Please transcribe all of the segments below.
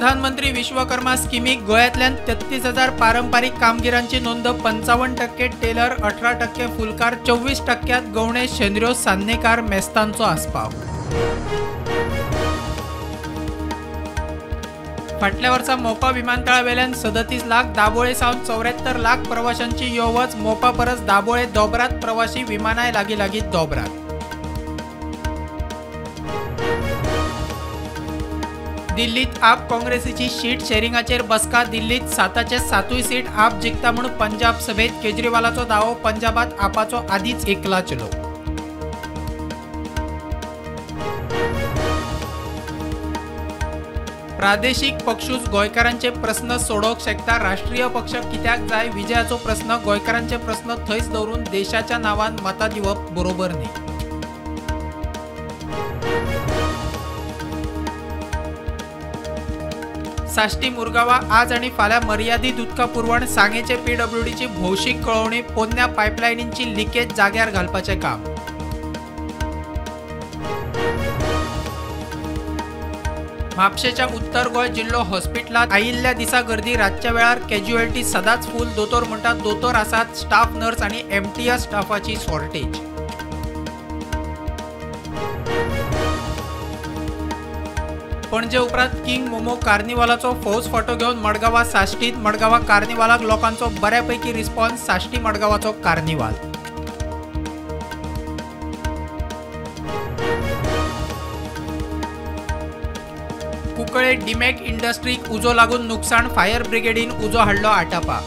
प्रधानमंत्री विश्वकर्मा स्किमीक गोंयांतल्यान 33,000 पारंपारीक कामगिरांची नोंद 55% टेलर 18% फुलकार 24% गवणे शेंद्र्यो सान्नेकार मेस्तांचो आस्पाव. फाटल्या वर्सा मोपा विमानतळावेल्यान 37 लाख दाबोळे सावन 74 लाख प्रवाशांची यो वच मोपा परस दाबोळे दोबरात प्रवाशी विमानाय लागीं लागीं दोबरात. दिल्लीत आप काँग्रेसीची सीट शेरिंगाचेर बसका. दिल्लीत 7चे 7 सीट आप जिखता म्हूण पंजाब सभेत केजरीवालाचो दावो. पंजाबात आपाचो आदीच एकला चलो. प्रादेशीक पक्षूच गोंयकारांचे प्रस्न सोडोवंक शकता, राष्ट्रीय पक्ष कित्याक जाय? विजयाचो प्रस्न गोंयकारांचे प्रस्न थंयच दवरून देशाच्या नांवान मतां दिवप बरोबर न्ही. साश्टी मुरगांवा आज आनी फाल्यां मर्यादीत उदका पुरवण. सांगेचे पीडब्ल्यूडीची भौशीक कळोवणी. पोन्न्या पायपलायनींची लिकेज जाग्यार घालपाचें काम. म्हापशेच्या उत्तर गोंय जिल्लो हॉस्पिटलांत आयिल्ल्या दिसा गर्दी. रातच्या वेळार कॅज्युएल्टी सदांच फूल. दोतोर म्हणटात दोतोर आसात, स्टाफ नर्स आनी एमटीएस स्टाफाची शॉर्टेज. पणजे उपरांत किंग मोमो कार्निवालाचो फौज फाटो घेवन मडगांवा साश्टीत. मडगांवा कार्निवालाक लोकांचो बऱ्यापैकी रिस्पॉन्स. साश्टी मडगांवाचो कार्निवाल. कुंकळे डिमॅक इंडस्ट्रीक उजो लागून नुकसाण. फायर ब्रिगेडीन उजो हाडलो आटापा.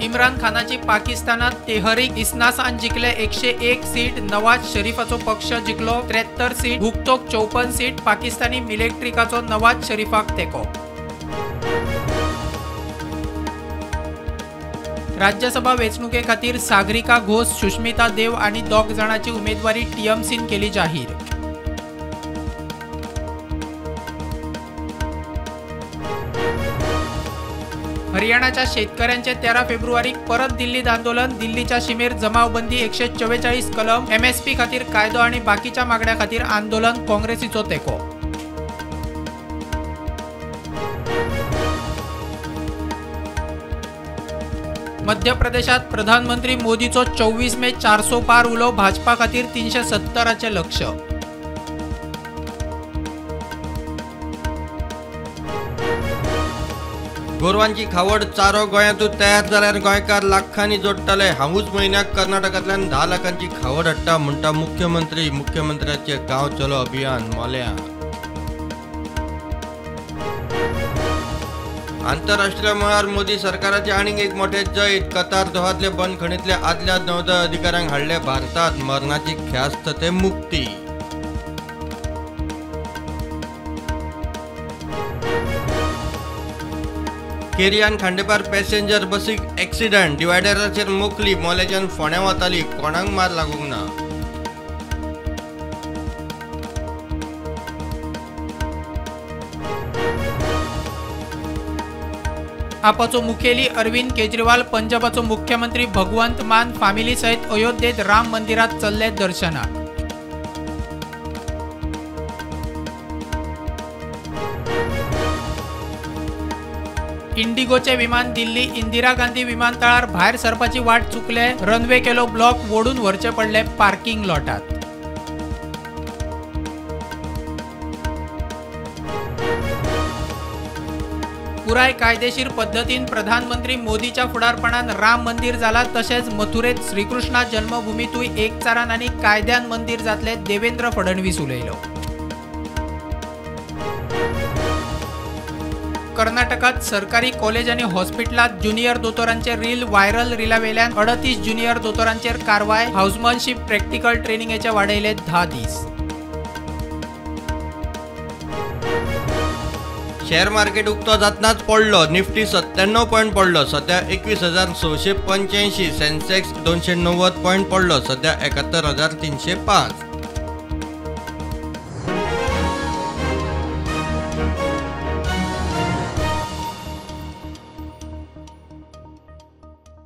इम्रान खानाची पाकिस्तानात तेहरीक इस्नासान जिखले 101 सीट. नवाज शरीफाचो पक्ष जिखलो 73 सीट. भुक्तोक 54 सीट. पाकिस्तानी मिलिट्रीकाचो नवाज शरीफाक तेंको. राज्यसभा वेंचणुके खातीर सागरिका घोष, सुष्मिता देव आनी 2 जाणांची उमेदवारी टीएमसीन केली जाहीर. हरियाणाच्या शेतकऱ्यांचे 13 फेब्रुवारीक परत दिल्लीत आंदोलन. दिल्लीच्या शिमेर जमावबंदी 144 कलम एमएसपी खातीर कायदो आनी बाकीच्या मागण्या खातीर आंदोलन. काँग्रेसीचो तेंको. मध्य प्रदेशात प्रधानमंत्री मोदीचो 24 मे 400 पार उलो. भाजपा खातीर 370चें लक्ष्य. गोरवांची खावड चारो गोंयांतूच तयार जाल्यार गोंयकार लाखांनी जोडटले. हांवूच म्हयन्याक कर्नाटकांतल्यान 10 लाखांची खावड हाडटा म्हणटा मुख्यमंत्री. मुख्यमंत्र्याचे गांव चलो अभियान मोल्यां. आंतरराष्ट्रीय मळार मोदी सरकाराचे आनीक एक मोठे जैत. कतार दोहातले बंदखणींतल्या आदल्या नौदळ अधिकाऱ्यांक हाडले भारतात. मरणाची ख्यास्त ते मुक्ती. केरियान खांडेपार पॅसेंजर बसीक एक्सिडंट. डिवायडराचेर मोखली. मोल्याच्यान फोंड्यां वताली. कोणाक मार लागूंक ना. आपाचो मुखेली अरविंद केजरीवाल, पंजाबाचो मुख्यमंत्री भगवंत मान फामिली सयत अयोध्येत राम मंदिरात चल्ले दर्शनाक. इंडिगोचे विमान दिल्ली इंदिरा गांधी विमानतळार भायर सरपाची वाट चुकले. रनवे केलो ब्लॉक. वोडून व्हरचे पडले पार्किंग लॉटात. पुराय कायदेशीर पद्दतीन प्रधानमंत्री मोदीच्या फुडारपणान राम मंदिर जाला. तशेंच मथुरेत श्रीकृष्णा जन्मभूमीतूय एकचारान आनी कायद्यान मंदिर जातले. देवेंद्र फडणवीस उलयलो. कर्नाटकात सरकारी कॉलेज आनी हॉस्पिटलात ज्युनियर दोतोरांचे रील व्हायरल. रिलावेल्यान 38 ज्युनियर दोतोरांचेर कारवाय. हाऊसमॅनशीप प्रॅक्टिकल ट्रेनिंगेचे वाडयले 10 दीस. शेअर मार्केट उक्तो जातनाच पडलो. निफ्टी 97 पॉयंट पडलो, सध्या 21,685. सेन्सेक्स 290 पॉयंट पडलो, सध्या 71,305.